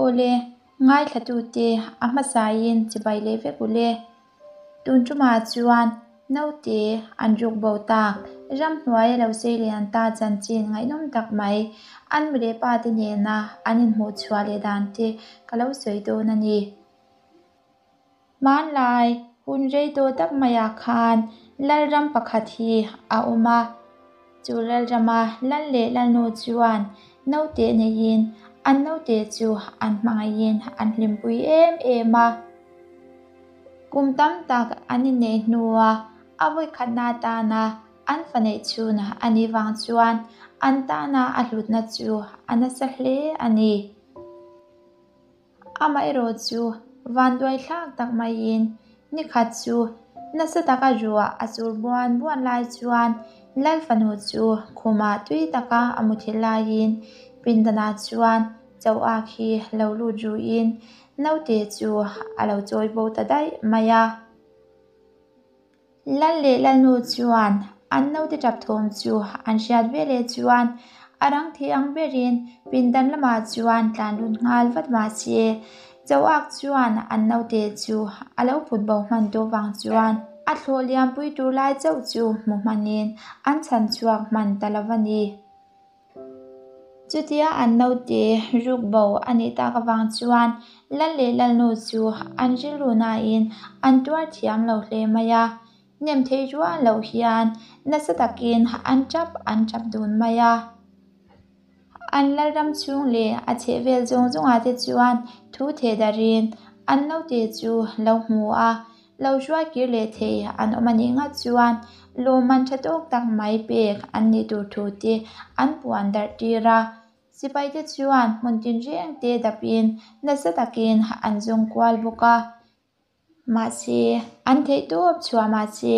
Awle, ngaithlatute a hmasain chibai leh vek ule. Tun tumah chuan naute an ruk bo tak, ramhnuai a lo sei lian ta chanchin ngaihnawm tak mai an mi leh pa te nena an inhmuh chhuah leh dan te ka lo sawi dawn a ni. Hmanlai hun rei tawh tak maiah khan Lalram pakhat hi a awm a. Chu Lalrama Lal leh Lalnu chuan naute neiin an naute chu an hmangaihin an hlimpui em em a. Kum tam tak an inneih hnua a vawikhatna atana an fa neih chhun a nih vang chuan an tana a hlutna chu a nasa hle a ni. Amaherawh chu vanduai thlak tak maiin nikhat chu nasa taka ruah a sur buan buan lai chuan Lal fanu chu khumah tui taka a muthilh laiin pindanah chuan Choak hi lo lut ruin naute chu a lo chawi bo ta daih mai a. Lal leh Lalnu chuan an naute tap thawm chu an hriat ve leh chuan a rang thei ang berin pindan lamah chuan tlan lut nghal vat mah se Choak chuan an naute chu a lo put bo hman tawh vang chuan a thlawh liampui tur lai chauh chu hmu hmanin an chhan chhuak hman ta lo a ni. Chutia an naute ruk bo a nih tak avang chuan Lal leh Lalnu chu an rilru nain an tuar thiam lo hle mai a, nem thei rual loh hian nasa takin an tap an tap dun mai a. An Lalram chhung leh a chhehvel zawng zawngah te chuan thu theh darhin an naute chu lo hmu a, Lo hruai kir leh thei an awm a nih ngat chuan lawmman tha tawk tak mai pek an nih tur thu te an puan darh tir a. Sipai te chuan hmun tinreng te dapin nasa takin an zawng kual bawk a. Mahse, an theih tawp chhuah mahse,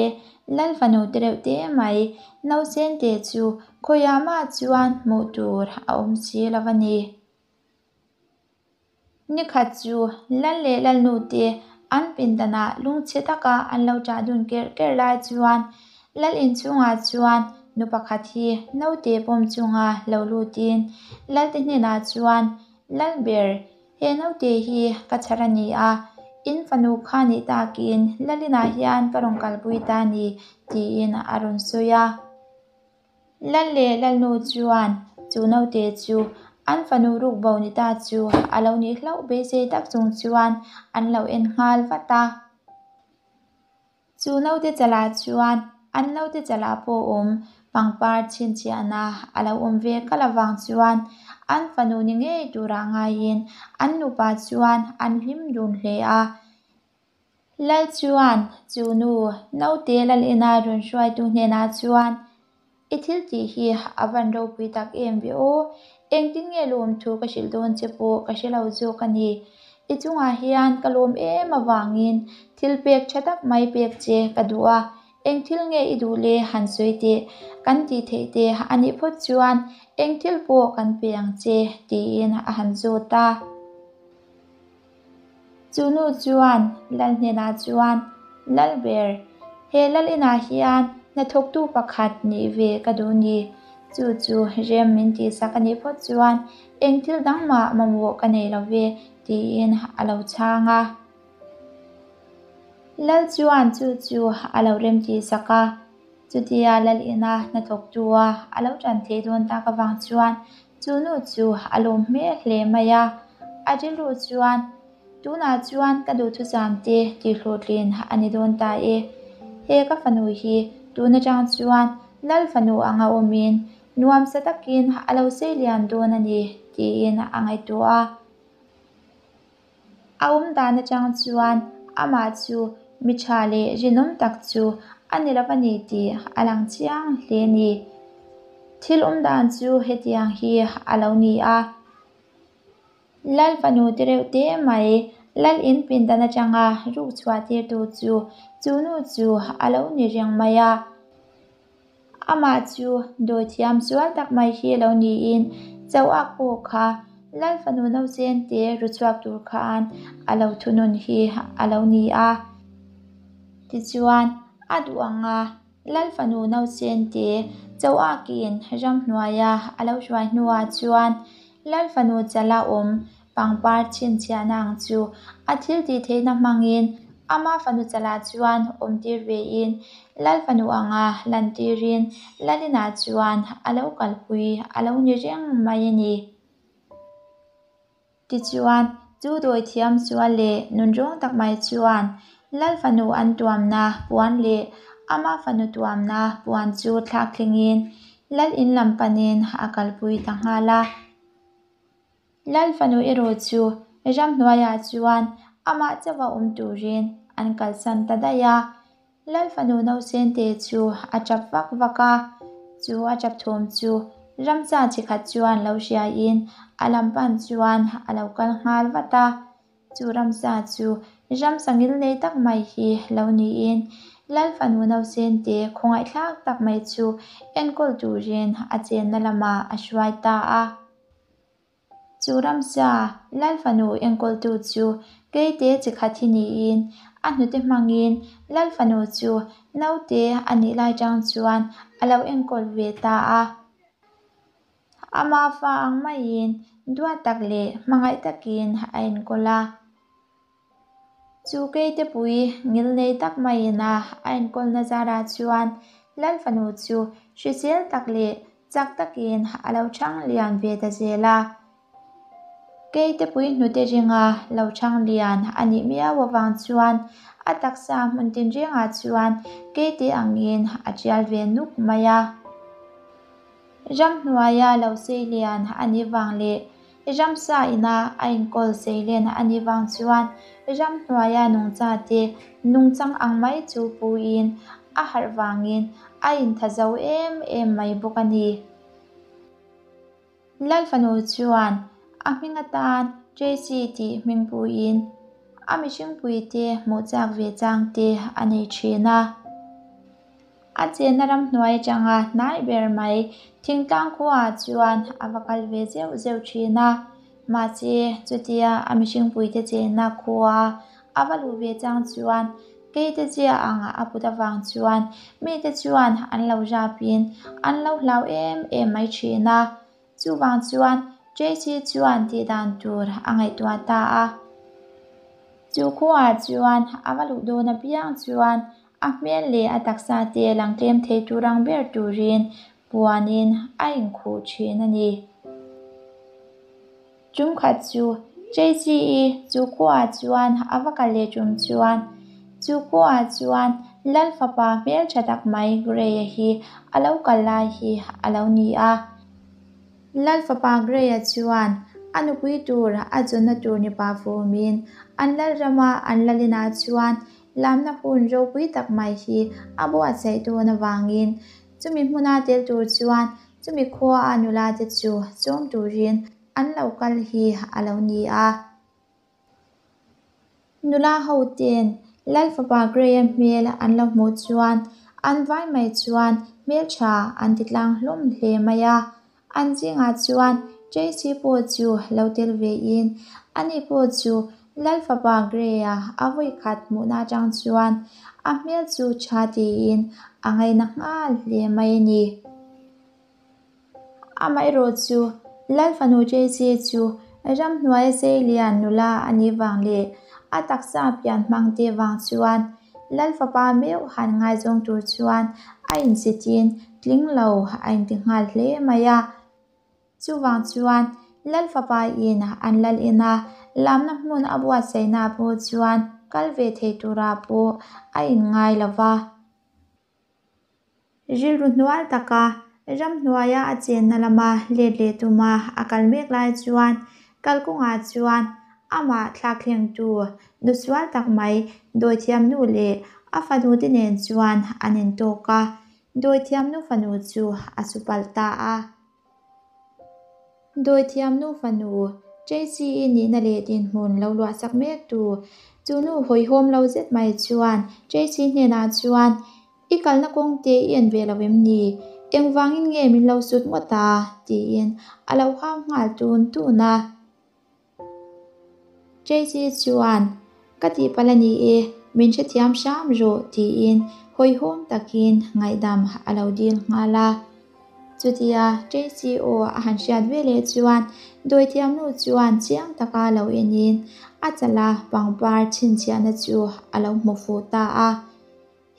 Lal fanu te reuh te mai nausen te chu khawiah mah chuan hmuh tur a awm si lo a ni. Nikhat chu Lal leh Lalnu te an pindanah lungchhe taka an lo ṭah dun kerh kerh lai chuan Lal inchhungah chuan nu pakhat hi naute pawm chunga lo lutin Lalte hnenah chuan, Lalber, he naute hi ka chhar a ni a, in fanu kha nih takin Lalinah hian ka rawn kalpui ta a ni, tiin a rawn sawi a. Lal leh Lalnu chuan chu naute chu an fanu ruk bo ni ta chu a lo nih hlauh beisei tak chung chuan an lo en nghal vat a. Chu naute chalah chuan an naute chalah pawh awm pangpar chhinchhiahna a lo awm ve kal avang chuan an fanu ni ngei turah ngaiin an nupa chuan an hlim dun hle a. Lal chuan chu nu naute Lalina rawn hruaitu hnenah chuan, I thil tih hi a van ropui tak em ve aw, engtin nge lawmthu ka hrilh dawn che pawh ka hre lo zawk a ni. I chungah hian ka lawm em avangin thil pek tha tak mai pek che ka duh a, eng thil nge i duh le han sawi teh, kan tih theih te a nih phawt chuan eng thil pawh kan pe ang che tiin a han zawt a. Chu nu chuan Lal hnenah chuan, Lalber, he Lal inah hian hnathawktu pakhat nih ve ka duh ni. Chu chu rem min tihsak a nih phawt chuan eng thil dang mah mamawh ka nei lo ve, tiin a lo chhang a. Lal chuan chu chu a lo rem tihsak a. Chutia Lal ina hnathawktua a lo tan theih dawn tak avang chuan Chu nu chu a lawm hmel hle mai a, a rilru chuan, Tunah chuan ka duhthusam te tihhlawhtlin a ni dawn ta e. He ka fanu hi tun atang chuan Lal fanu anga awmin nuamsa takin a lo sei lian dawn a ni, tiin a ngaihtuah a. A awm dan atang chuan amah chu mi tha leh rinawm tak chu a ni lo a ni tih a lang chiang hle a ni. Thil awm dan chu hetiang hi a lo ni a. Lal fanu te reuh te mai Lal in pindan atanga ruk chhuah tirtu chu chu nu chu a lo ni reng mai a. Amah chu dawithiam sual tak mai hi lo niin Choak pawh kha Lal fanu nausen te ru chhuak tur khan a lo thunun hi a lo ni a. Tichuan, a duh anga Lal fanu nausen te Choakin ramhnuaia a lo hruai hnuah chuan Lal fanu chala awm. pangpar chhinchhiahna ang chu a thil tih theihna hmangin ama fanu chalah chuan awmtir vein Lal fanu anga lantirin Lalinah chuan a lo kalpui a lo ni reng mai a ni. Tichuan, chu dawithiam sual leh nunrawng tak mai chuan Lal fanu an tuamna puan leh ama fanu tuamna puan chu thlak thlengin Lal in lam panin a kalpui ta nghal a. Lal fanu erawh chu ramhnuaiah chuan amah chauha awm turin an kalsan ta daih a. Lal fanu nausen te chu a tap vak vak a, chu a tap thawm chu ramsa chi khat chuan lo hriain a lam pan chuan a lo kal nghal vat a. Chu ramsa chu ramsa ngil nei tak mai hi lo niin Lal fanu nausen te khawngaihthlak tak mai chu enkawl turin a chenna lamah a hruai ta a. Chu ramsa Lal fanu enkawltu chu keite chi khat hi niin a hnute hmangin Lal fanu chu naute a nih lai chang chuan a lo enkawl ve ta a. Ama fa ang maiin duat tak leh hmangaih takin a enkawl a. Chu keite pui ngilnei tak maiin a a enkawlna zarah chuan Lal fanu chu hrisel tak leh chak takin a lo chhang lian ve ta zel a. Keite pui hnute ringa lo chhang lian a nih miau avang chuan a taksa hmun tinrengah chuan keite angin a tial ve nuk mai a. Ramhnuaia lo sei lian a nih vang leh ramsa ina a inkawl sei len a nih vang chuan ramhnuaia nungcha te nungchang ang mai chu puiin a harh vangin a intha zo em em mai bawk a ni. Lal fanu chuan a hming atan Tracy tih hming puiin a mihringpuite hmuh chak ve chang te a nei thin a. A chenna ramhnuai atanga hnai ber mai thingtlang khuaah chuan a va kal ve zeuh zeuh thin a. Mahse, chutia a mihringpuite chenna khua a va luh ve chang chuan keite zia ang a put avang chuan mite chuan an lo rapin an lo hlau em em mai thin a. Chuvang chuan Tracy chuan tih dan tur a ngaihtuah ta a. Chu khuaah chuan a va luh dawn apiang chuan a hmel leh a taksa te lang tlem thei tur ang ber turin puanin a inkhuh thin a ni. Tum khat chu Tracy-i chu khuaah chuan a va kal leh tum chuan chu khuaah chuan Lal fapa hmeltha tak mai Grey-a hi a lo kal lai hi a lo ni a. Lal fapa Grey-a chuan a nupui tur a zawnna tur ni pah fumin an lal rama an lalinah chuan lamna hun ropui tak mai hi a buatsaih dawn avangin chumi hmuna tel tur chuan chumi khuaa nula te chu chawm turin an lo kal hi a lo ni a. Nula ho ten Lal fapa Grey-a hmel an lo hmuh chuan an vai mai chuan hmeltha an ti tlang hlawm hle mai a. An zingah chuan Tracy pawh chu lo tel vein ani pawh chu Lal fapa Grey-a a vawikhat hmuhna atang chuan a hmel chu tha tiin a ngaina nghal hle mai a ni. Amaherawh chu Lal fanu Tracy chu ramhnuaia seilian nula a nih vang leh a taksa pian hmang te vang chuan Lal fapa meuh han ngaizawng tur chuan a insitin tling lo a inti nghal hle mai a. Chuvang chuan Lal fapa in an lal ina lamna hmun a buatsaihna pawh chuan kal ve thei turah pawh a inngai lo va. Rilru hnual taka ramhnuaia a chenna lama let leh tuma a kal mek lai chuan kalkawngah chuan amah thlakthlengtu nusual tak mai dawithiamnu leh a fanute nen chuan an intawk a, dawithiamnu fanu chu a su palh ta a. Dawithiamnu fanu, Tracy-i nihna leh dinhmun lo luahsak mek tu, chu nu hawihhawm lo zet mai chuan Tracy hnenah chuan, I kalna kawng te i en ve lo em ni? Engvangin nge min lo sut ngawt a? tiin a lo hau nghal tun tun a. Tracy chuan, Ka tihpalh a ni e, min hrethiam hram rawh, tiin hawihhawm takin ngaihdam a lo dil nghal a. Chutia Tracy aw a han hriat veleh chuan dawithiamnu chuan chiang taka lo enin a chala pangpar chhinchhiahna chu a lo hmu fuh ta a.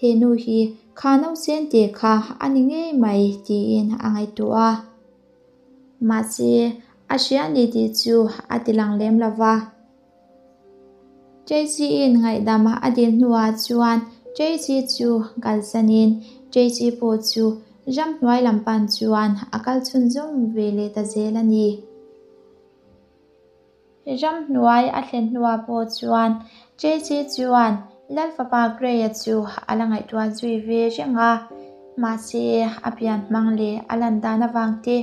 He nu hi kha nausen te kha a ni ngei mai tiin a ngaihtuah a. Mahse, a hria ni tih chu a ti lang lem lo va. Tracy-in ngaihdam a dil hnuah chuan Tracy chu kalsanin Tracy pawh chu ramhnuai lam pan chuan a kal chhunzawm ve leh ta zel a ni. Ramhnuai a thlen hnuah pawh chuan Tracy chuan Lalfapa Grey-a chu a la ngaihtuah zui ve reng a, mahse a pian hmang leh a lan dan avang te,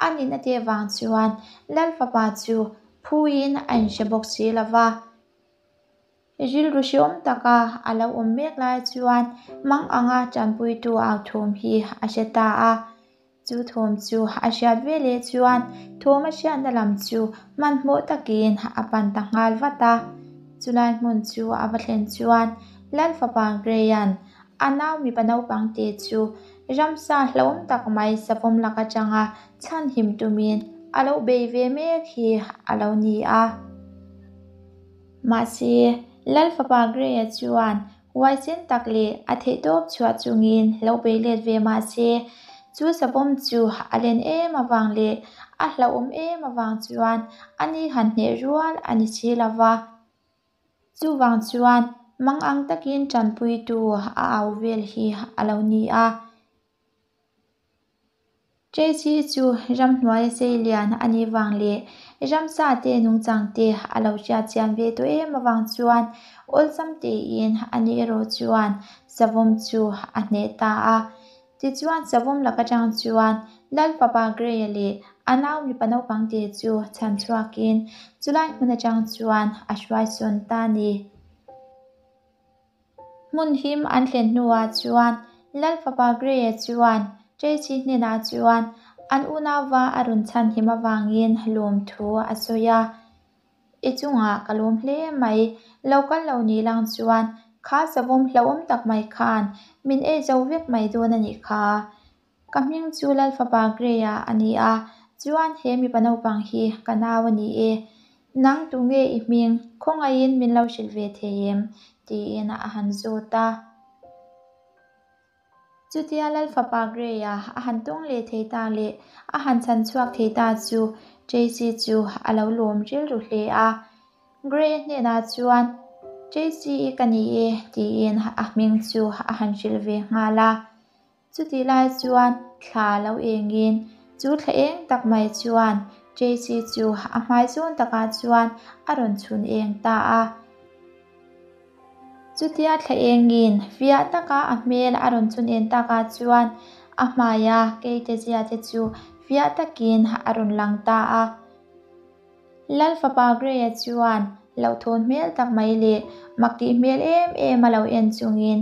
a nihna te vang chuan Lalfapa chu Phuin a inhre bawk si lo va, rilru hreawm taka a lo awm mek lai chuan mang anga tanpuitu au thawm hi a hre ta a. Chu thawm chu a hriat veleh chuan thawm a hriatna lam chu hmanhmawh takin a pan ta nghal vat a. Chulai hmun chu a va thlen chuan Lalfapa Grey-a'n a nau mipa naupang te chu ramsa hlauhawm tak mai savawm lak atanga chhanhim tumin a lo bei ve mek hi a lo ni a. Mahse, Lalfapa Grey-a chuan huaisen tak leh a theihtawp chhuah chungin lo bei let ve mahse, chu savawm chu a len em avang leh a hlauhawm em avang chuan ani han hneh rual a ni si lo va. Chuvang chuan mang ang takin tanpuitu a au vel hi a lo ni a. Tracy chu ramhnuaia seilian a nih vang leh ramsa te nungchang te a lo hriat chian ve tawh em avang chuan awlsam tein ani erawh chuan savawm chu a hneh ta a. Tichuan savawm lak atang chuan Lalfapa Grey-a leh a nau mipa naupang te chu chhan chhuakin chulai hmun atang chuan a hruai sawn ta a ni. Hmun him an thlen hnuah chuan Lal fapa Grey-a chuan Tracy hnenah chuan an unauva a rawn chhan him avangin lawmthu a sawi a. I chungah ka lawm hle mai, lo kal lo ni lang chuan kha savawm hlauhawm tak mai khan min ei zo vek mai dawn a nih kha. Ka hming chu Lal fapa Grey-a a ni a, chuan he mipa naupang hi ka nau a ni e. Nang tu nge i hming? Khawngaihin min lo hrilh ve thei em? tiin a han zawt a. Chutia Lal fapa Grey-a a han tawng leh thei ta leh a han chhan chhuak thei ta chu Tracy chu a lo lawm rilru hle a. Grey-a hnenah chuan, Tracy-i ka ni e, tiin a hming chu a han hrilh ve nghal a. Chutih lai chuan thla lo engin chu thla eng tak mai chuan Tracy chu a hmai zawn takah chuan a rawn chhun eng ta a. Chutia thla engin fiah taka a hmel a rawn chhun en takah chuan a hmaia keite zia te chu fiah takin a rawn lang ta a. Lal fapa Grey-a chuan hlauhthawn hmel tak mai leh mak tih hmel em em a lo en chungin,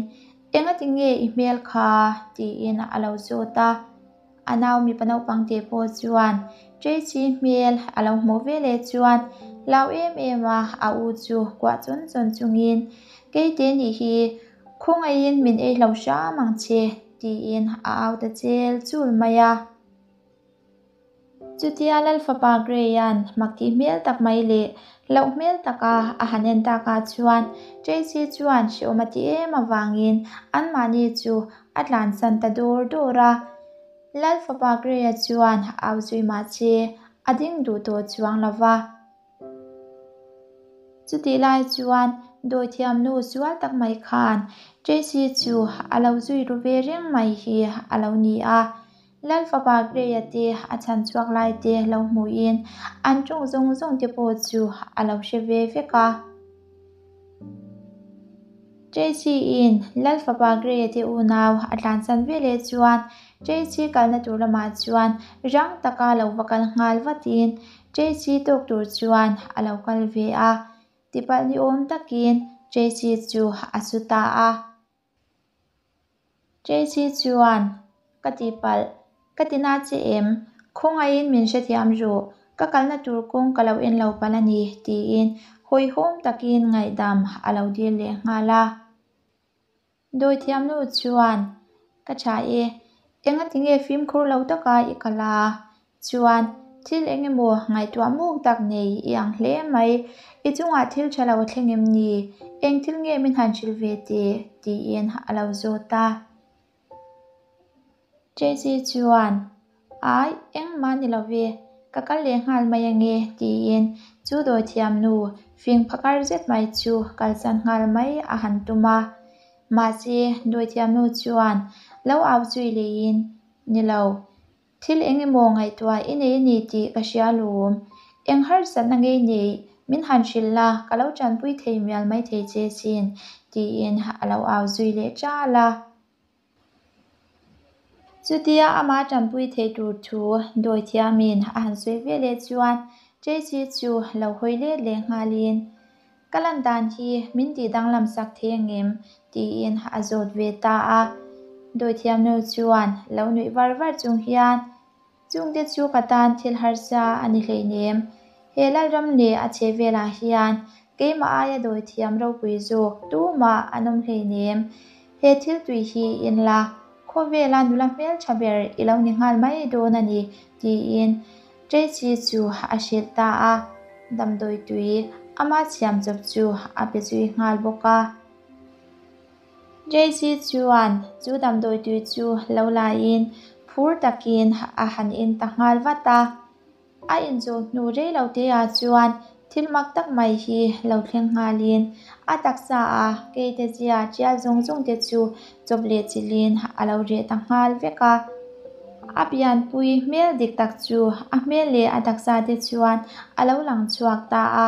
Engati nge i hmel kha? tiin a lo zawt a. A nau mipa naupang teh pawh chuan Tracy hmel a lo hmuh veleh chuan hlau em em a a u chu kuah chawn chawn chungin, Keite nih hi khawngaihin min ei hlo hram ang che, tiin a au ta chel chul mai a. Chutia Lal fapa Grey-a'n mak tih hmel tak mai leh hlauh hmel taka a han en takah chuan Tracy chuan hrehawm a ti em avangin anmahni chu a tlansan ta dawr dawr a. Lal fapa Grey-a chuan au zui mah che a ding duh tawh chuang lo va. Chutih lai chuan dawithiamnu sual tak mai khan Tracy chu a lo zui ru ve reng mai hi a lo ni a. Lal fapa Grey-a te a chhan chhuak lai te lo hmuhin an tawng zawng zawng te pawh chu a lo hre ve vek a. Tracy-in Lal fapa Grey-a te unau a tlansan veleh chuan Tracy kalna tur lamah chuan rang taka lo va kal nghal vatin Tracy tawk tur chuan a lo kal ve a, tipalh ni awm takin Tracy chu a su ta a. Tracy chuan, Ka tihpalh, ka ti na che em? Khawngaihin min hrethiam rawh, ka kalna tur kawng ka lo en lo palh a ni, tiin hawihhawm takin ngaihdam a lo dil leh nghal a. Dawithiamnu chuan, Ka tha e, Engatinge fimkhur lo taka i kal a? Chuan, thil eng emaw ngaihtuah muk tak nei i ang hle mai. I chungah thil tha lo a thleng em ni? Eng thil nge min han hrilh ve teh? tiin a lo zawt a. Tracy chuan, Ai, engmah ni lo ve, ka kal leh nghal mai ange, tiin chu dawithiamnu fing phakar zet mai chu kalsan nghal mai a han tum a. Mahse, dawithiamnu chuan lo au zui leiin, Ni lo, thil eng emaw ngaihtuah i nei a ni tih ka hria alawm. Eng harsatna ngei nei min han hrilh la, ka lo tanpui thei mial mai thei che sin, tiin a lo au zui leh ṭal a. Chutia amah tanpui thei tur thu dawithiamin a han sawi ve leh chuan Tracy chu lo hawi let leh nghalin, Ka lan dan hi min tih danglam sak thei angem? tiin a zawt ve ta a. Dawithiamnu chuan lo nuih var var chung hian, Chungte chu ka tan thil harsa a ni hleinem. He Lalram leh a chhe velah hian keimah aia dawithiam ropui zawk tumah an awm hleinem. He thil tui hi in la, khawvela nula hmeltha ber i lo ni nghal mai dawn a ni, tiin Tracy chu a hrilh ta a. Damdawi tui ama siam chawp chu a pe zui nghal bawk a. Tracy chuan chu damdawi tui chu lo laiin phur takin a han in ta nghal vat a. A inzawh hnu rei lo te ah chuan thil mak tak mai hi lo thleng nghalin a taksa a keite zia tial zawng zawng te chu chawp leh chilhin a lo reh ta nghal vek a. A pianpui hmel dik tak chu a hmel leh a taksa te chuan a lo lang chhuak ta a.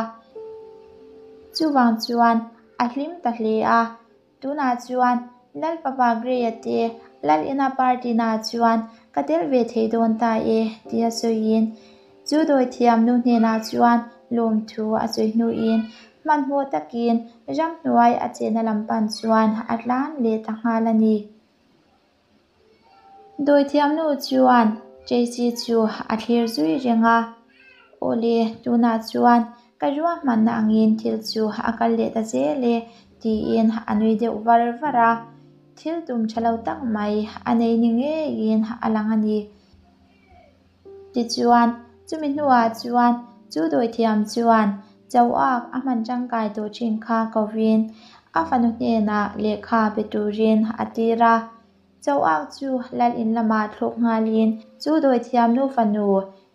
Chuvang chuan a hlim ta hle a. Tunah chuan Lal Fapa Grey-a te Lal ina party naah chuan ka tel ve thei dawn ta e tia sawiin chu dawithiam nu hnenah chuan lawmthu a sawi hnuin hmanhmawh takin ramhnuai a chenna lam pan chuan a tlan leh ta nghal a ni. Dawithiamnu chuan Tracy chu a thlir zui reng a, Awle, tunah chuan ka ruahmanna angin thil chu a kal leh ta zel e, tiin a nui deuh var var a. Thil tum tha lo tak mai a nei ni ngeiin a lang a ni. Tichuan, chumi hnuah chuan chu dawithiam chuan Chauak a hman tangkai tawh thin kha kovin a fanu hnenah lehkha pe turin a tir a. Chauak chu lal in lamah thlawk nghalin chu dawithiamnu fanu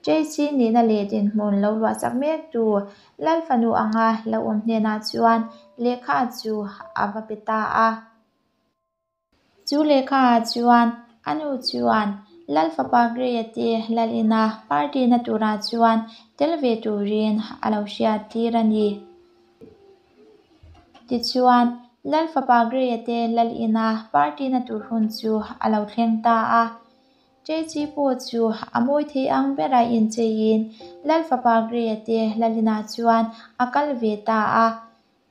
Tracy nihna leh dinhmun lo luahsak mektu lal fanu anga lo awm hnenah chuan lehkha chu a va pe ta a. Chu lehkha ah chuan a nu chuan Lal fapa Grey-a te Lal ina party na turah chuan tel ve turin a lo hriat tir a ni. Tichuan, Lal fapa Grey-a te Lal ina party na tur hun chu a lo thleng ta a. Tracy pawh chu a mawi thei ang bera incheiin Lal fapa Grey-a te Lal inah chuan a kal ve ta a.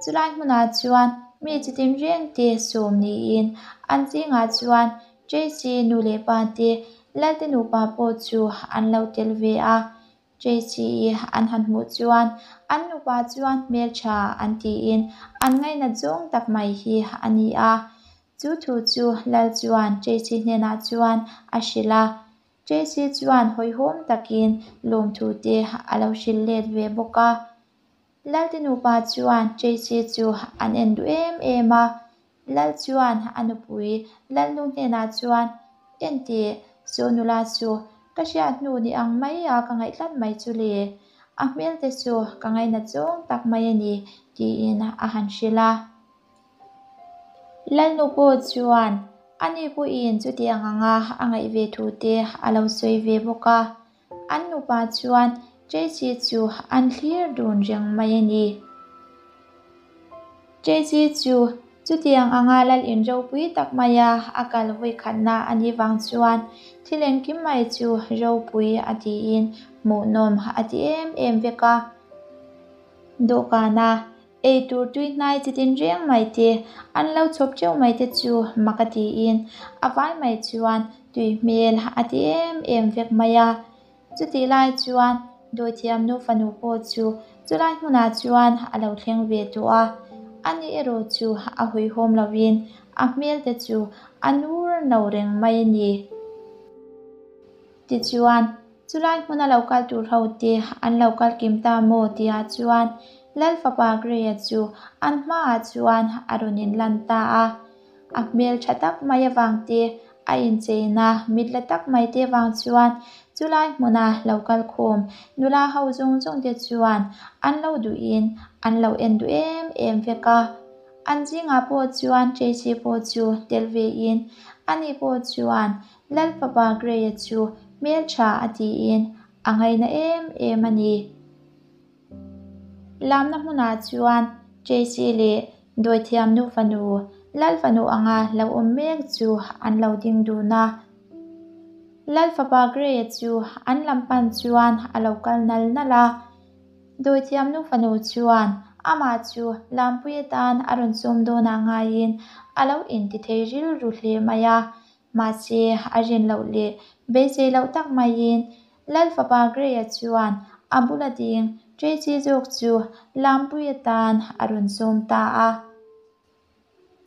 Chulai hmunah chuan mi chitin reng te sawm niin an zingah chuan Tracy nu leh pa te Lalte nupa pawh chu an lo tel ve a. Tracy-i an han hmuh chuan an nupa chuan hmeltha an tiin an ngainat zawng tak mai hi a ni a. Chu thu chu Lal chuan Tracy hnenah chuan a hrilh a. Tracy chuan hawihhawm takin lawmthu te a lo hrilh let ve bawk a. Lalte nupa chuan Tracy chu an en duh em em a, Lal chuan a nupui Lalnu hnenah chuan, Enteh, saw nula chu ka hriat hnu ni ang mai a ka ngaih tlat mai chu le, a hmel te chu ka ngainat zawng tak mai a ni, tiin a han hrilh a. Lalnu pawh chuan ani pawhin chutiang anga a ngaih ve thu te a lo sawi ve bawk a. An nupa chuan Tracy chu an thlir dun reng mai a ni. Tracy chu chutiang anga lal in ropui tak maia a kal vawikhatna a nih vang chuan thil engkim mai chu ropui a tiin hmuhnawm a ti em em vek a. Dawhkana Ei tur tui hnai chi tin reng mai te, an lo chhawp teuh mai te chu mak a tiin a vai mai chuan tui hmel a ti em em vek mai a. Chutih lai chuan dawithiamnu fanu pawh chu chulai hmunah chuan a lo thleng ve tawh a, ani erawh chu a hawihhawm lovin a hmel te chu a nur no reng mai a ni. Tichuan, chulai hmuna lo kal tur ho te an lo kal kim ta maw tihah chuan Lal fapa Grey-a chu an hmaah chuan a rawn inlan ta a. A hmel tha tak mai avang te, a incheina mit la tak mai te vang chuan chulai hmuna lo kal khawm nula ho zawng zawng te chuan an lo duhin an lo en duh em em vek a. An zingah pawh chuan Tracy pawh chu tel vein ani pawh chuan Lal fapa Grey-a chu hmeltha a tiin a ngaina em em a ni. Lamna hmunah chuan Tracy leh Dawithiamnu fanu, Lal fanu anga lo awm mek chu an lo ding dun a. Lal fapa Grey-a chu an lam pan chuan a lo kal nal nal a. Dawithiamnu fanu chuan amah chu Lampui atan a rawn sawm dawnah ngaiin a lo intithei rilru hle mai a. Mahse, a rin loh leh beisei loh tak maiin Lal fapa Grey-a chuan a bula ding Tracy zawk chu Lampui atan a rawn sawm ta a.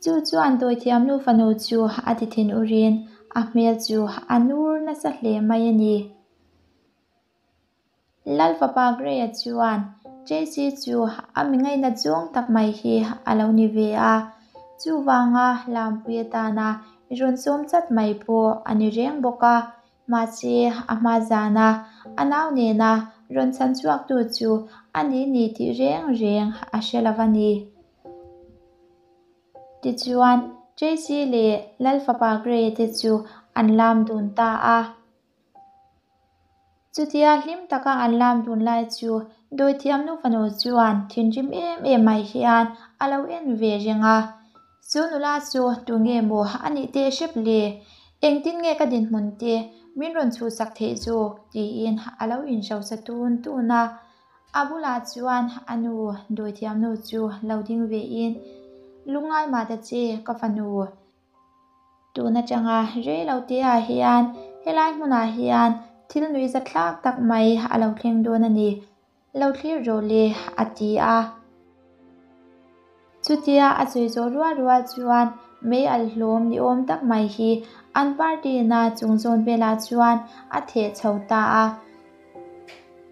Chu chuan dawithiamnu fanu chu a ti thin urin a hmel chu a nur nasa hle mai a ni. Lal fapa Grey-a chuan Tracy chu a mi ngainat zawng tak mai hi a lo ni ve a, chuvanga Lampui atana rawn sawm chat mai pawh a ni reng bawk a. Mahse, a hma zana a nau nena rawn chhan chhuaktu chu a ni ni tih reng reng a hre lo a ni. Tichuan, Tracy leh Lal fapa Grey te chu an lam dun ta a. Chutia hlim taka an lam dun lai chu Dawithiamnu fanu chuan thinrim em em mai hian a lo en ve reng a. Chu nula chu tu nge maw a nih teh hrep le? Engtin nge ka dinhmun te min rawn chhuhsak theih zawk? tiin a lo inhrosa tun tun a. A bulah chuan a nu Dawithiamnu chu lo ding vein, Lungngai mah ta che ka fanu. Tun atanga rei lo te ah hian helai hmunah hian thil nuihza thlak tak mai a lo thleng dawn a ni. Lo thlir rawh le, a ti a. Chutia a sawi zawh rual rual chuan mei alh hlawm ni awm tak mai hi an party na chung zawn velah chuan a theh chho ta a.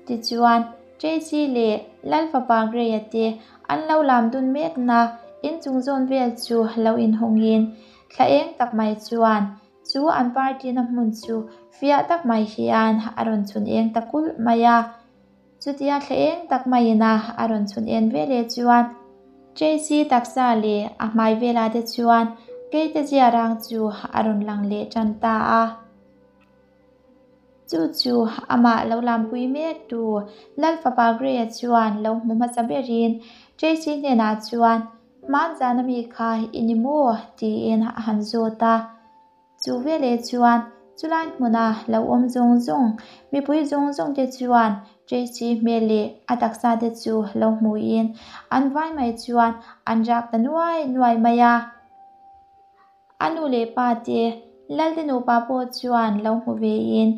Tichuan, Tracy leh Lal fapa Grey-a te an lo lam dun mekna inchung zawn vel chu lo inhawngin thla eng tak mai chuan chu an party na hmun chu fiah tak mai hian a rawn chhun eng ta kulh mai a. Chutia thla eng tak maiin a a rawn chhun en veleh chuan Tracy taksa leh a hmai velah te chuan keite ziarang chu a rawn lang leh tan ta a. Chu chu amah lo lampui mek tu Lal fapa Grey-a chuan lo hmu hmasa berin Tracy hnenah chuan, Hmanzana mi kha i ni maw? tiin a han zawt a. Chu veleh chuan chulai hmuna lo awm zawng zawng, mipui zawng zawng te chuan Tracy hmel leh a taksa te chu lo hmuin an vai mai chuan an rak ta nuai nuai mai a. A nu leh pa te, Lalte nupa pawh chuan lo hmu vein,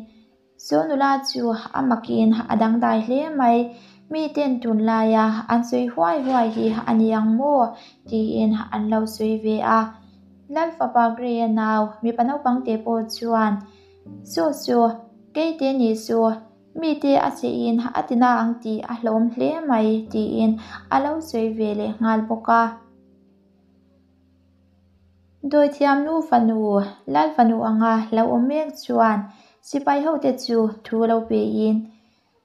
Saw nula chu a makin a dangdai hle mai, miten tunlaia an sawi huai huai hi a ni ang maw? tiin an lo sawi ve a. Lal fapa Grey-a nau mipa naupang te pawh chuan, Saw saw, keite ni saw, mite a chein a tina ang tih a hlawm hle mai, tiin a lo sawi ve leh nghal bawk a. Dawithiamnu fanu, Lal fanu anga lo awm mek chuan sipai hote chu thu lo pein,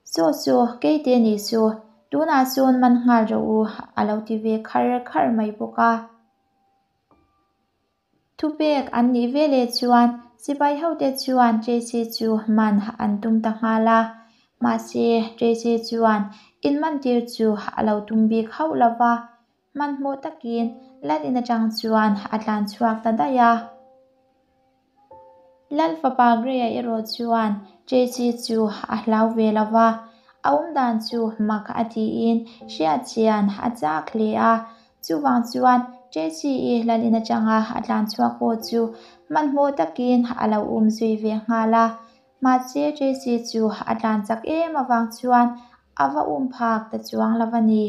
Saw saw, keite ni saw, tunah sawn man nghal rawh u, a lo ti ve khar khar mai bawk a. Thupek an nih veleh chuan sipai hote chuan Tracy chu man an tum ta nghal a. Mahse, Tracy chuan inmantir chu a lo tum bik hauh lo va. Hmanhmawh takin Lal in atang chuan a tlan chhuak ta daih a. Lal fapa Grey-a erawh chuan Tracy chu a hlau ve lo va, a awmdan chu mak a tiin hriatchian a chak hle a. Chuvang chuan Tracy-i Lal in atanga a tlan chhuak pawh chu hmanhmawh takin a lo um zui ve nghal a. Mahse Tracy chu a tlan chak em avang chuan a va um phak ta chuang lo a ni.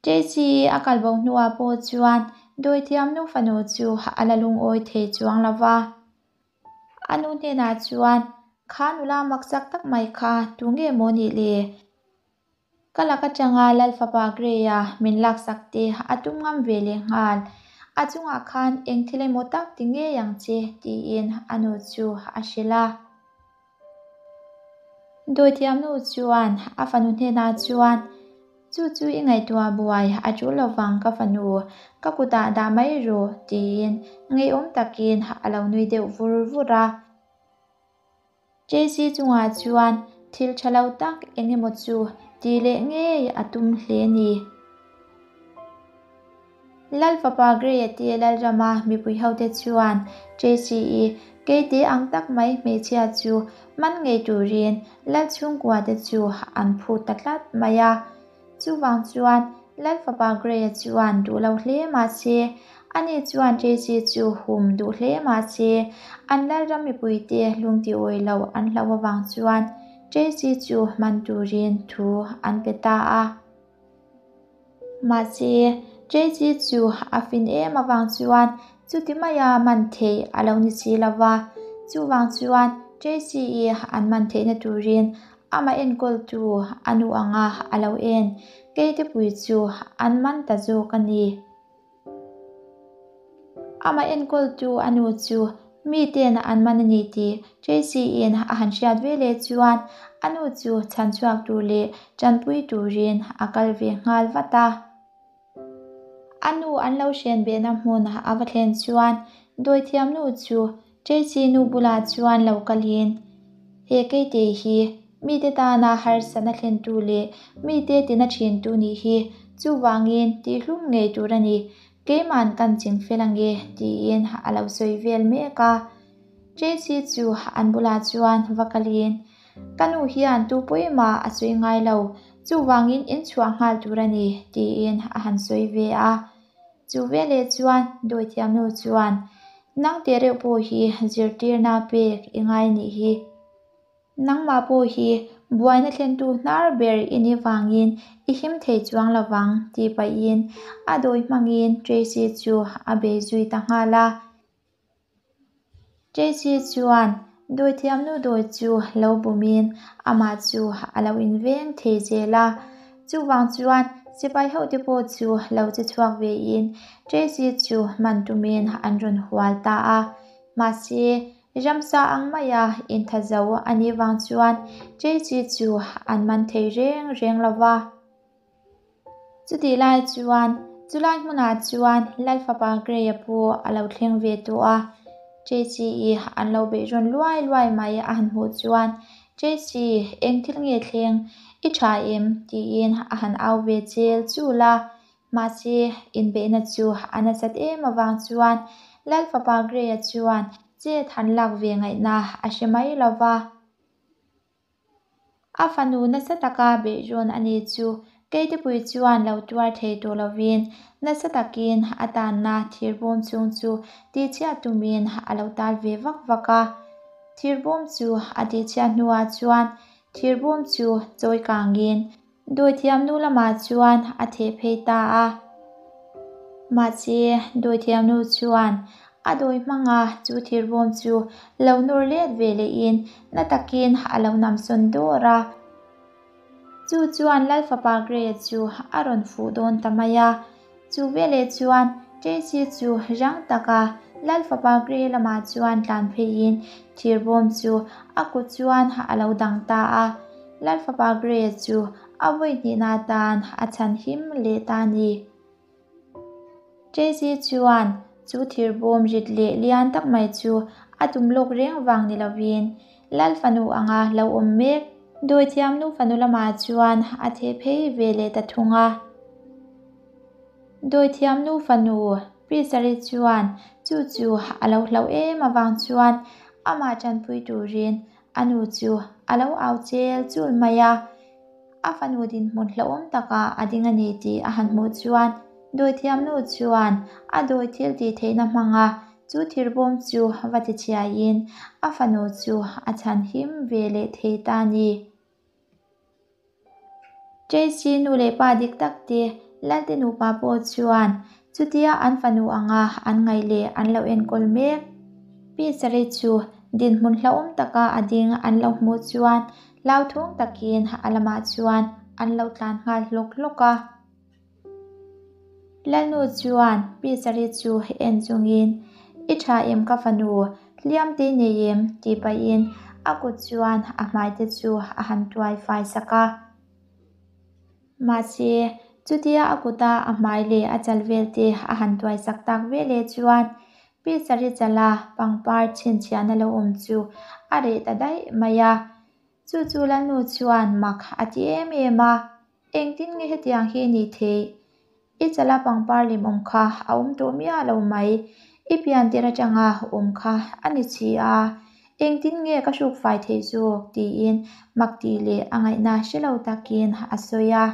Tracy a kal bo hnuah pawh chuan dawithiamnu fanu chu a la lungawi thei chuang lo va. A nu hnenah chuan, Kha nula maksak tak mai kha tu nge maw nih le? Ka lak atanga Lalfapa Grey-a min laksak te a tum ngam ve leh nghal. A chungah khan eng thil emaw tak ti ngei ang che, tiin a nu chu a hrilh a. Dawithiamnu chuan a fanu hnenah chuan, Chu chu i ngaihtuah buai a tul lovang ka fanu, ka kutah dah mai rawh, tiin ngeiawm takin a lo nui deuh vur vur a. Tracy chungah chuan thil tha lo tak eng emaw chu ti leh ngei a tum hle ni. Lal fapa Grey-a te Lalrama mipui hote chuan Tracy-i keite ang tak mai hmeichhia chu man ngei turin Lal chhungkua te chu an phut ta tlat mai a. Chuvang chuan Lal fapa Grey-a chuan duh lo hle mah se, ani chuan Tracy chu hum duh hle mah se, an Lalram mipuite lungtiawi lo an hlauh avang chuan Tracy chu man turin thu an pe ta a. Mahse, Tracy chu a fin em avang chuan chuti maia man theih a lo ni si lo va. Chuvang chuan Tracy-i an man theihna turin amah enkawltu a nu anga a lo en Keitepui chu an man ta zawk a ni. Amah enkawltu a nu chu miten an man a ni tih Tracy-in a han hriat ve leh chuan a nu chu chhan chhuak tur leh tanpui turin a kal ve nghal vat a. A nu an lo hren behna hmun a va thlen chuan dawithiamnu chu Tracy nu bulah chuan lo kalin, He keite hi mite tana harsatna thlentu leh mite tina thintu nih hi chuvangin tihhlum ngei tur a ni, keiman kan ching fel ange tiin a lo sawi vel mek a. Tracy chu an bulah chuan va kalin, Ka nu hian tu pawimah a sawi ngai lo, chuvangin in chhuah nghal tur a ni tiin a han sawi ve a. Chu veleh chuan dawithiamnu chuan, Nang teh reuh pawh hi zirtirna pek i ngai nih hi. Nangmah pawh hi buaina thlentu hnar ber i nih vangin i him thei chuang lovang tih pahin a dawi hmangin Tracy chu a bei zui ta nghal a. Tracy chuan dawithiamnu dawi chu lo bumin amah chu a lo inveng thei zel a. Chuvang chuan sipai hote pawh chu lo che chhuak vein Tracy chu man tumin an rawn hual ta a. Mahse, ramsa ang maia intha zo a nih vang chuan Tracy chu an man thei reng reng lo va. Chutih lai chuan chulai hmunah chuan Lalfapa Grey-a pawh a lo thleng ve tawh a, Tracy-i an lo beih rawn luai luai mai a han hmuh chuan, Tracy, eng thil nge thleng? I tha em? tiin a han au ve chel chul a. Mahse, inbeihna chu a nasat em avang chuan Lalfapa Grey-a chuan chet han lak ve ngaihna a hre mai lo va. A fanu nasa taka beihrawn a ni chu Keitepui chuan lo tuar thei tawh lovin nasa takin a tanna thirbawm chhung chu tihchhiat tumin a lo tal ve vak vak a. Thirbawm chu a tihchhiat hnuah chuan thirbawm chu chawi kangin Dawithiamnu lamah chuan a theh phei ta a. Mahse, dawithiamnu chuan a dawi hmanga chu thirbawm chu lo nawr let ve lehin na takin a lo namsawn dawr a. Chu chuan Lalfapa Grey-a chu a rawn fuh dawn ta mai a. Chu veleh chuan Tracy chu rang taka Lalfapa Grey lamah chuan tlan pheiin thirbawm chu a kut chuan a lo dang ta a. Lalfapa Grey chu a vawi hnihna atan a chhan him leh ta a ni. Tracy chuan chu thirbawm rit leh lian tak mai chu a tum lawk reng vang ni lovin Lalfanu anga lo awm mek Dawithiamnu fanu lamah chuan a theh phei ve leh ta thung a. Dawithiamnu fanu Prisari chuan chu chu a lo hlauh em avang chuan amah tanpui turin a nu chu a lo au chel chul mai a. A fanu dinhmun hlauhawm takah a ding a ni tih a han hmuh chuan dawithiamnu chuan a dawi thil tih theihna hmanga chu thirbawm chu va ti chhiaiin a fanu chu a chhan him ve leh thei ta a ni. Tracy nu leh pa dik tak te Lalte nupa pawh chuan chutia an fanu anga an ngaih leh an lo enkawl mek. Pi Sari chu dinhmun hlauhawm taka a ding an lo hmuh chuan hlauthawng takin a lamah chuan an lo tlan nghal hlawk hlawk a. Lalnu chuan Pi Sari chu en chungin, I tha em ka fanu, hliam te nei em? tih pahin a kut chuan a hmai te chu a han tuai fai sak a. Mahse, chutia a kuta a hmai leh a chal vel te a han tuai sak tak veleh chuan Pi Sari chala pangpar chhinchhiahna lo awm chu a reh ta daih mai a. Chu chu Lalnu chuan mak a ti em em a, Engtin nge hetiang hi ni theih? I chala pangpar lem awm kha a awm tawh miah lo mai. I pian tir atanga awm kha a ni si a, engtin nge ka hruk fai theih zawk? tiin mak tih leh a ngaihna hre lo takin a sawi a.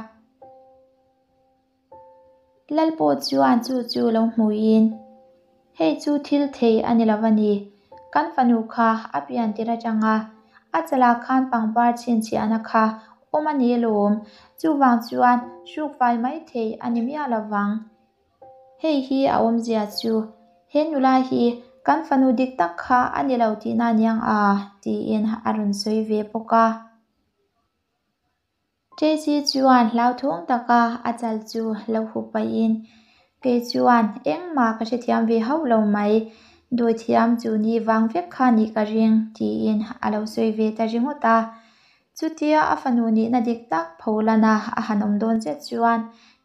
Lal pawh chuan chu chu lo hmuhin, Hei chu thil thei a ni lo a ni. Kan fanu kha a pian tir atanga a chalah khan pangpar chhinchhiahna kha awm a ni alawm. Chuvang chuan hruk fai mai thei a ni miah lo vang. Hei hi a awmzia chu he nula hi kan fanu dik tak kha a ni lo tihna aniang a, tiin a rawn sawi ve bawk a. Tracy chuan hlauthawng taka a chal chu lo hup pahin, Kei chuan engmah ka hrethiam ve hauh lo mai, dawithiam chu ni vang vek kha nih ka ring, tiin a lo sawi ve ta ringawt a. Chutia a fanu nihna dik tak pholana a han awm dawn zet chuan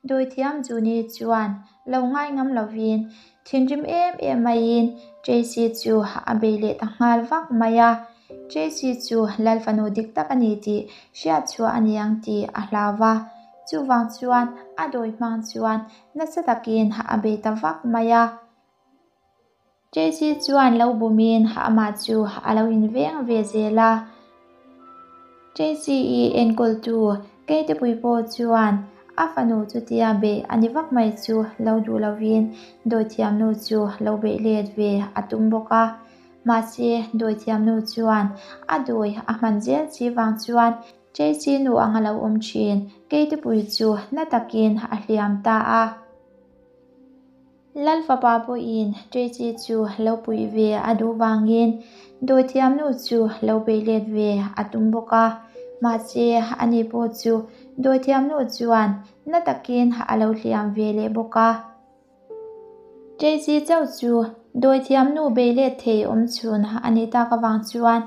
dawithiam Juni chuan lo ngai ngam lovin thinrim em em maiin Tracy chu a bei leh ta nghal vak mai a. Tracy chu Lal fanu dik tak a ni tih hriat chhuah a ni ang tih a hlau va, chuvang chuan a dawi hmang chuan nasa takin a bei ta vak mai a. Tracy chuan lo bumin amah chu a lo inveng ve zel a. Tracy-i enkawltu Keitepui pawh chuan a fanu chutia beih a ni vak mai chu lo duh lovin dawithiamnu chu lo beih let ve a tum bawk a. Mahse, dawithiamnu chuan a dawi a hman zel chi vang chuan Tracy nu ang a lo awm thin Keitepui chu na takin a hliam ta a. Lal fapa pawhin Tracy chu lo puih ve a duh vangin dawithiamnu chu lo bei let ve a tum bawk a. Mahse, ani pawh chu dawithiamnu chuan na takin a lo hliam ve leh bawk a. Tracy chauh chu dawithiamnu bei let thei awm chhun a nih tak avang chuan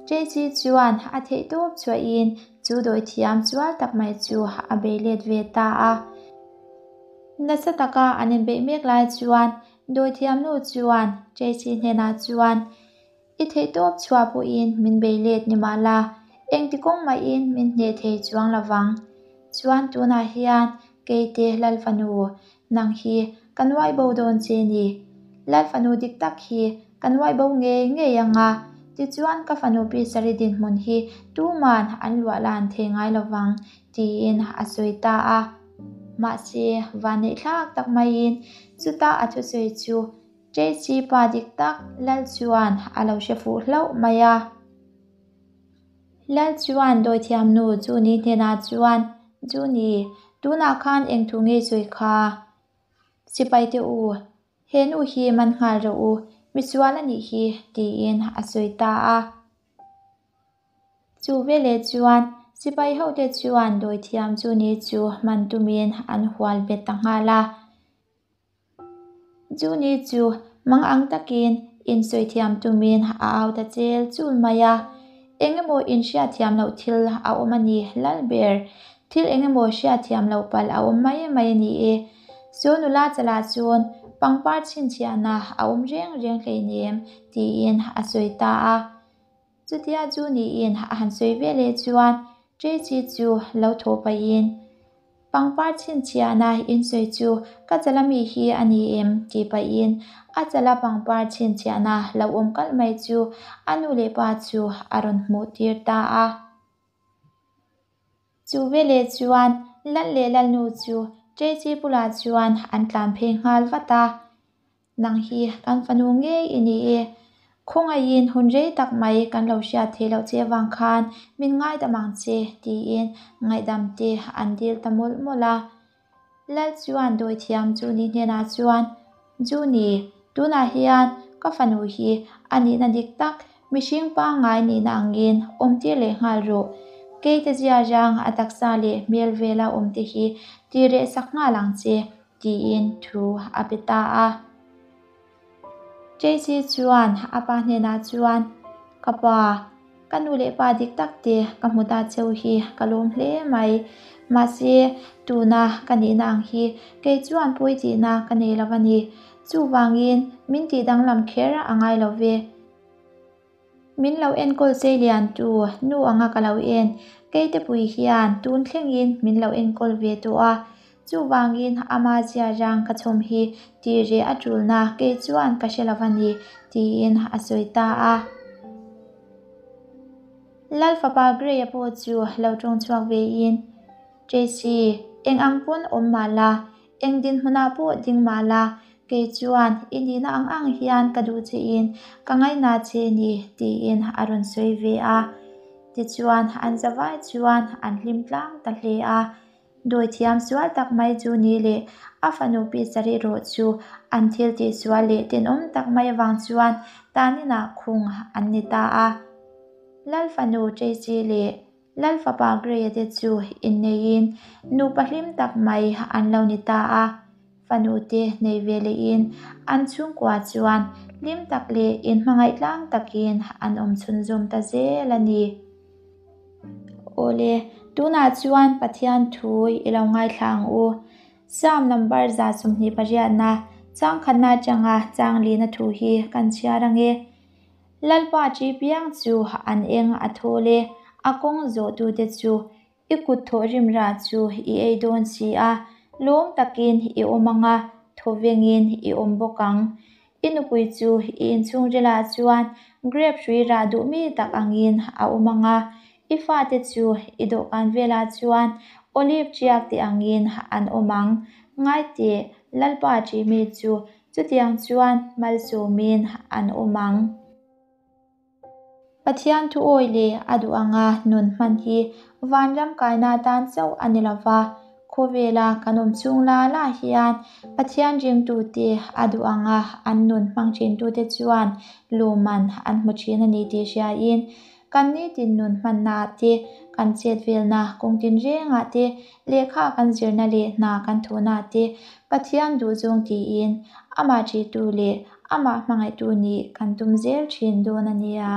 Tracy chuan a theihtawp chhuahin chu dawithiam chual tak mai chu a bei let ve ta a. Nasa taka an inbeih mek lai chuan dawithiamnu chuan Tracy hnenah chuan, I theihtawp chhuah pawhin min bei let ni mah la, engti kawng mahin min hneh thei chuang lo vang. Chuan tunah hian keite Lalfanu, nang hi ka nuai bo dawn che ni. Lalfanu dik tak hi ka nuai bo ngei ngei ang a, tichuan ka fanu Pi Sari dinhmun hi tuman an luah lan thei ngai lo vang, tiin a sawi ta a. Mahse, vanneih thlak tak maiin chuta a thusawi chu Tracy pa dik tak Lal chuan a lo hre fuh hlauh mai a. Lal chuan dawithiamnu Juni hnenah chuan, Juni, tunah khan eng thu nge sawi kha? Sipai te u, he nu hi man nghal rawh u, misual a nih hi, tiin a sawi ta a. Chu veleh chuan sipai hote chuan dawithiam Juni chu man tumin an hual bet ta nghal a. Juni chu mang ang takin insawi thiam tumin a au ta chel chul mai a. Eng emaw inhriat thiam loh thil a awm a ni lal ber. Thil eng emaw hriat thiam loh palh a awm mai mai a ni e. Chu nula chalah chuan pangpar chhinchhiahna a awm reng reng hleinem tiin a sawi ta a. Chutia chu niin a han sawi ve leh chuan Tracy chu lo thaw pahin, Pangpar chhinchhiahna insawi chu ka chala mi hi a ni em? tih pahin a chala pangpar chhinchhiahna lo awm kalh mai chu a nu leh pa chu a rawn hmuh tir ta a. Chu veleh chuan Lal leh Lalnu chu Tracy bulah chuan an tlan phei nghal vat a. Nang hi kan fanu ngei i ni e. Khawngaihin hun rei tak mai kan lo hriat theih loh che avang khan min ngaidam ang che tiin ngaihdam te an dil ta mawlh mawlh a. Lal chuan dawithiam Juni hnenah chuan, Juni, tunah hian ka fanu hi a nihna dik tak Mihring pangngai nihna angin awm tir leh nghal rawh. Keite ziarang a taksa leh hmel vela awm te hi ti reh sak nghal ang che, tiin thu a pe ta a. Tracy chuan a pa hnenah chuan, Ka pa, ka nu leh pa dik tak te ka hmu ta cheu hi ka lawm hle mai. Mahse, tuna ka nihna ang hi kei chuan pawi tihna ka nei lo a ni. Chuvangin min tih danglam kher a ngai lo ve. Min lo enkawl sei liantu nu anga ka lo en, Keitepui hian tun thlengin min lo enkawl ve tawh a, chuvangin ama ziarang ka chhawm hi tih reh a tulna kei chuan ka hre lo a ni, tiin a sawi ta a. Lal fapa Grey-a pawh chu lo tawng chhuak vein, Tracy, eng ang pawn awm mah la, Eng dinhmunah pawh ding mah la, kei chuan i nihna ang ang hian ka duh chein ka ngaihna che ni, tiin a rawn sawi ve a. Tichuan, an zavai chuan an hlim tlang ta hle a. Dawithiam sual tak mai chu ni leh a fanu pi sarih rawh chu an thil tihsual leh tenawm tak mai avang chuan taninah khung an ni ta a. Lal fanu Tracy leh Lal fapa Grey-a te chu inneiin nupa hlim tak mai an lo ni ta a, fanu te nei ve lehin an chhungkua chuan hlim tak leh inhmangaih tlang takin an awm chhunzawm ta zel a ni. Awle, tunah chuan Pathian thu i lo ngaithla ang u. Psalm number 128na changkhatna atanga changlina thu hi kan chhiar ange. Lalpa ṭi piang chu an eng a thawl e, a kawng zawhtute chu i kut thawhrim rah chu i ei dawn si a, lawm takin i awm ang a, thawvengin i awm bawk ang. I nupui chu i inchhungrilah chuan grep hrui rah duh mi tak angin a awm ang a, i fate chu i dawhkan velah chuan olive ṭiak te angin an awm ang. Ngaiteh, Lalpa ṭi mi chu Chutiang chuan malsawmin an awm ang. Pathian thu awi leh a duh anga nun hman hi vanram kaina atan chauh a ni lova, khawvela kan awm chhung la la hian Pathian ringtute a duh anga an nun hmang thintute chuan lawmman an hmu thin a ni tih hriain Kan nitin nun hmannaah te, kan chet velna kawng tinrengah te, lehkha kan zirna leh hna kan thawhnaah te Pathian duhzawng tiin amah ṭihtu leh amah hmangaihtu nih kan tum zel ṭhin dawn a nia.